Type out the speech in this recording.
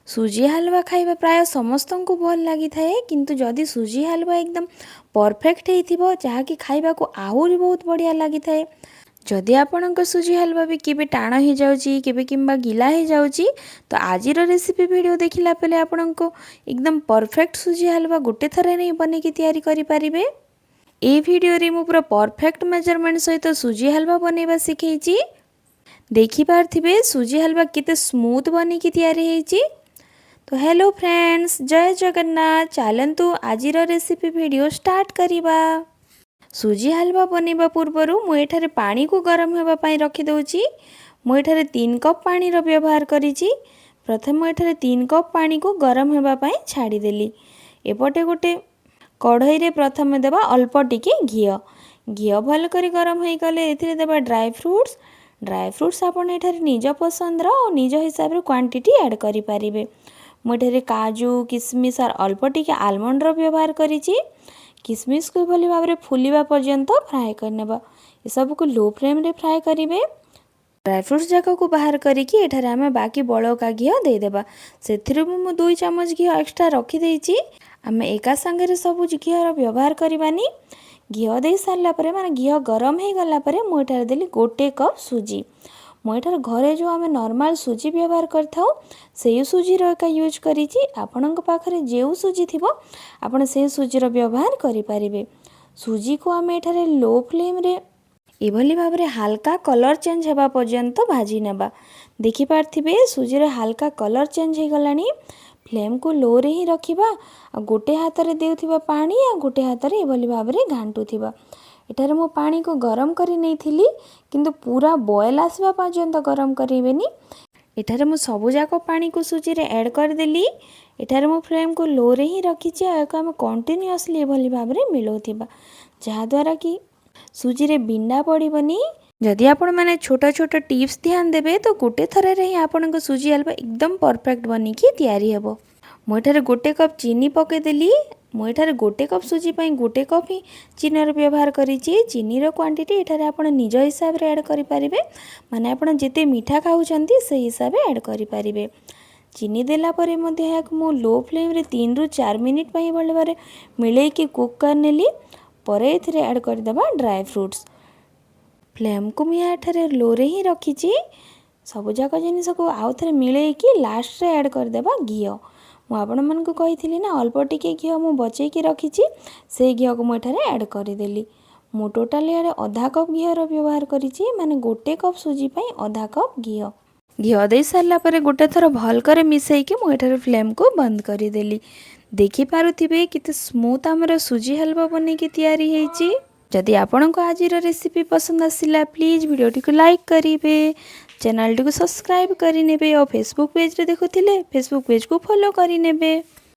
ସୁଜି ହାଲୁଆ ଖାଇବା ପ୍ରାୟ ସମସ୍ତଙ୍କୁ ଭଲ ଲାଗିଥାଏ, କିନ୍ତୁ ଯଦି ସୁଜି ହାଲୁଆ ଏକଦମ ପରଫେକ୍ଟ ହେଇଥିବ, ଯାହାକି ଖାଇବାକୁ ଆହୁରି ବହୁତ ବଢ଼ିଆ ଲାଗିଥାଏ। ଯଦି ଆପଣଙ୍କ ସୁଜି ହାଲୁଆ ବି କେବେ ଟାଣ ହେଇଯାଉଛି, କେବେ କିମ୍ବା ଗିଲା ହେଇଯାଉଛି, ତ ଆଜିର ରେସିପି ଭିଡ଼ିଓ ଦେଖିଲା ପରେ ଆପଣଙ୍କୁ ଏକଦମ ପରଫେକ୍ଟ ସୁଜି ହାଲୁଆ ଗୋଟେ ଥରରେ ହିଁ ବନେଇକି ତିଆରି କରିପାରିବେ। ଏଇ ଭିଡ଼ିଓରେ ମୁଁ ପୁରା ପରଫେକ୍ଟ ମେଜରମେଣ୍ଟ ସହିତ ସୁଜି ହାଲୁଆ ବନେଇବା ଶିଖେଇଛି। ଦେଖିପାରୁଥିବେ, ସୁଜି ହାଲୁଆ କେତେ ସ୍ମୁଥ୍ ବନିକି ତିଆରି ହେଇଛି। ତ ହ୍ୟାଲୋ ଫ୍ରେଣ୍ଡସ୍, ଜୟ ଜଗନ୍ନାଥ। ଚାଲନ୍ତୁ, ଆଜିର ରେସିପି ଭିଡ଼ିଓ ଷ୍ଟାର୍ଟ କରିବା। ସୁଜି ହାଲୁଆ ବନେଇବା ପୂର୍ବରୁ ମୁଁ ଏଠାରେ ପାଣିକୁ ଗରମ ହେବା ପାଇଁ ରଖିଦେଉଛି। ମୁଁ ଏଠାରେ 3 କପ୍ ପାଣିର ବ୍ୟବହାର କରିଛି। ପ୍ରଥମେ ମୁଁ ଏଠାରେ 3 କପ୍ ପାଣିକୁ ଗରମ ହେବା ପାଇଁ ଛାଡ଼ିଦେଲି। ଏପଟେ ଗୋଟେ କଢ଼େଇରେ ପ୍ରଥମେ ଦେବା ଅଳ୍ପ ଟିକେ ଘିଅ। ଘିଅ ଭଲ କରି ଗରମ ହୋଇଗଲେ ଏଥିରେ ଦେବା ଡ୍ରାଏ ଫ୍ରୁଟ୍ସ। ଡ୍ରାଏ ଫ୍ରୁଟ୍ସ ଆପଣ ଏଠାରେ ନିଜ ପସନ୍ଦର ଆଉ ନିଜ ହିସାବରେ କ୍ୱାଣ୍ଟିଟି ଆଡ଼୍ କରିପାରିବେ। ମୁଁ ଏଠାରେ କାଜୁ, କିସମିସ୍ ଆଉ ଅଳ୍ପ ଟିକେ ଆଲମଣ୍ଡର ବ୍ୟବହାର କରିଛି। କିସମିସକୁ ଏଭଳି ଭାବରେ ଫୁଲିବା ପର୍ଯ୍ୟନ୍ତ ଫ୍ରାଏ କରିନେବା। ଏସବୁକୁ ଲୋ ଫ୍ଲେମ୍ରେ ଫ୍ରାଏ କରିବେ। ଡ୍ରାଏ ଫ୍ରୁଟ୍ସ ଯାକକୁ ବାହାର କରିକି ଏଠାରେ ଆମେ ବାକି ବଳକା ଘିଅ ଦେଇଦେବା। ସେଥିରୁ ବି ମୁଁ 2 ଚାମଚ ଘିଅ ଏକ୍ସଟ୍ରା ରଖିଦେଇଛି। ଆମେ ଏକା ସାଙ୍ଗରେ ସବୁ ଘିଅର ବ୍ୟବହାର କରିବାନି। ଘିଅ ଦେଇ ସାରିଲା ପରେ, ମାନେ ଘିଅ ଗରମ ହେଇଗଲା ପରେ, ମୁଁ ଏଠାରେ ଦେଲି 1 କପ୍ ସୁଜି। ମୁଁ ଏଠାରେ ଘରେ ଯେଉଁ ଆମେ ନର୍ମାଲ୍ ସୁଜି ବ୍ୟବହାର କରିଥାଉ, ସେଇ ସୁଜିର ଏକା ୟୁଜ୍ କରିଛି। ଆପଣଙ୍କ ପାଖରେ ଯେଉଁ ସୁଜି ଥିବ, ଆପଣ ସେଇ ସୁଜିର ବ୍ୟବହାର କରିପାରିବେ। ସୁଜିକୁ ଆମେ ଏଠାରେ ଲୋ ଫ୍ଲେମ୍ରେ ଏଭଳି ଭାବରେ ହାଲକା କଲର୍ ଚେଞ୍ଜ ହେବା ପର୍ଯ୍ୟନ୍ତ ଭାଜି ନେବା। ଦେଖିପାରୁଥିବେ, ସୁଜିର ହାଲକା କଲର୍ ଚେଞ୍ଜ ହେଇଗଲାଣି। ଫ୍ଲେମ୍କୁ ଲୋରେ ହିଁ ରଖିବା ଆଉ ଗୋଟେ ହାତରେ ଦେଉଥିବା ପାଣି ଆଉ ଗୋଟେ ହାତରେ ଏଭଳି ଭାବରେ ଘାଣ୍ଟୁଥିବା। ଏଠାରେ ମୁଁ ପାଣିକୁ ଗରମ କରି ନେଇଥିଲି, କିନ୍ତୁ ପୁରା ବଏଲ୍ ଆସିବା ପର୍ଯ୍ୟନ୍ତ ଗରମ କରିବେନି। ଏଠାରେ ମୁଁ ସବୁଯାକ ପାଣିକୁ ସୁଜିରେ ଆଡ଼୍ କରିଦେଲି। ଏଠାରେ ମୁଁ ଫ୍ଲେମ୍କୁ ଲୋରେ ହିଁ ରଖିଛି ଆଉ ଏହାକୁ ଆମେ କଣ୍ଟିନ୍ୟୁଅସଲି ଏଭଳି ଭାବରେ ମିଳାଉଥିବା, ଯାହାଦ୍ୱାରା କି ସୁଜିରେ ବିଣ୍ଡା ପଡ଼ିବନି। ଯଦି ଆପଣମାନେ ଛୋଟ ଛୋଟ ଟିପ୍ସ ଧ୍ୟାନ ଦେବେ, ତ ଗୋଟେ ଥରରେ ହିଁ ଆପଣଙ୍କ ସୁଜି ହାଲୁଆ ଏକଦମ ପରଫେକ୍ଟ ବନିକି ତିଆରି ହେବ। ମୁଁ ଏଠାରେ 1 କପ୍ ଚିନି ପକାଇଦେଲି। ମୁଁ ଏଠାରେ 1 କପ୍ ସୁଜି ପାଇଁ 1 କପ୍ ହିଁ ଚିନିର ବ୍ୟବହାର କରିଛି। ଚିନିର କ୍ୱାଣ୍ଟିଟି ଏଠାରେ ଆପଣ ନିଜ ହିସାବରେ ଆଡ଼୍ କରିପାରିବେ, ମାନେ ଆପଣ ଯେତେ ମିଠା ଖାଉଛନ୍ତି, ସେଇ ହିସାବରେ ଆଡ଼୍ କରିପାରିବେ। ଚିନି ଦେଲା ପରେ ମଧ୍ୟ ଏହାକୁ ମୁଁ ଲୋ ଫ୍ଲେମ୍ରେ 3ରୁ 4 ମିନିଟ୍ ପାଇଁ ଭଲ ଭାବରେ ମିଳେଇକି କୁକ୍ କରିନେଲି। ପରେ ଏଥିରେ ଆଡ଼୍ କରିଦେବା ଡ୍ରାଏ ଫ୍ରୁଟ୍ସ। ଫ୍ଲେମ୍କୁ ମୁଁ ଏଠାରେ ଲୋରେ ହିଁ ରଖିଛି। ସବୁଯାକ ଜିନିଷକୁ ଆଉ ଥରେ ମିଳେଇକି ଲାଷ୍ଟରେ ଆଡ଼୍ କରିଦେବା ଘିଅ। ମୁଁ ଆପଣମାନଙ୍କୁ କହିଥିଲି ନା, ଅଳ୍ପ ଟିକେ ଘିଅ ମୁଁ ବଚେଇକି ରଖିଛି, ସେଇ ଘିଅକୁ ମୁଁ ଏଠାରେ ଆଡ଼୍ କରିଦେଲି। ମୁଁ ଟୋଟାଲି ଏଆଡ଼େ ଅଧା କପ୍ ଘିଅର ବ୍ୟବହାର କରିଛି, ମାନେ 1 କପ୍ ସୁଜି ପାଇଁ ଅଧା କପ୍ ଘିଅ। ଘିଅ ଦେଇ ସାରିଲା ପରେ ଗୋଟେ ଥର ଭଲ କରି ମିଶାଇକି ମୁଁ ଏଠାରେ ଫ୍ଲେମ୍କୁ ବନ୍ଦ କରିଦେଲି। ଦେଖିପାରୁଥିବେ, କେତେ ସ୍ମୁଥ୍ ଆମର ସୁଜି ହାଲୁଆ ବନେଇକି ତିଆରି ହେଇଛି। ଯଦି ଆପଣଙ୍କୁ ଆଜିର ରେସିପି ପସନ୍ଦ ଆସିଲା, ପ୍ଲିଜ୍ ଭିଡ଼ିଓଟିକୁ ଲାଇକ୍ କରିବେ, ଚ୍ୟାନେଲଟିକୁ ସବସ୍କ୍ରାଇବ୍ କରିନେବେ ଆଉ ଫେସବୁକ୍ ପେଜ୍ରେ ଦେଖୁଥିଲେ ଫେସବୁକ୍ ପେଜ୍କୁ ଫଲୋ କରିନେବେ।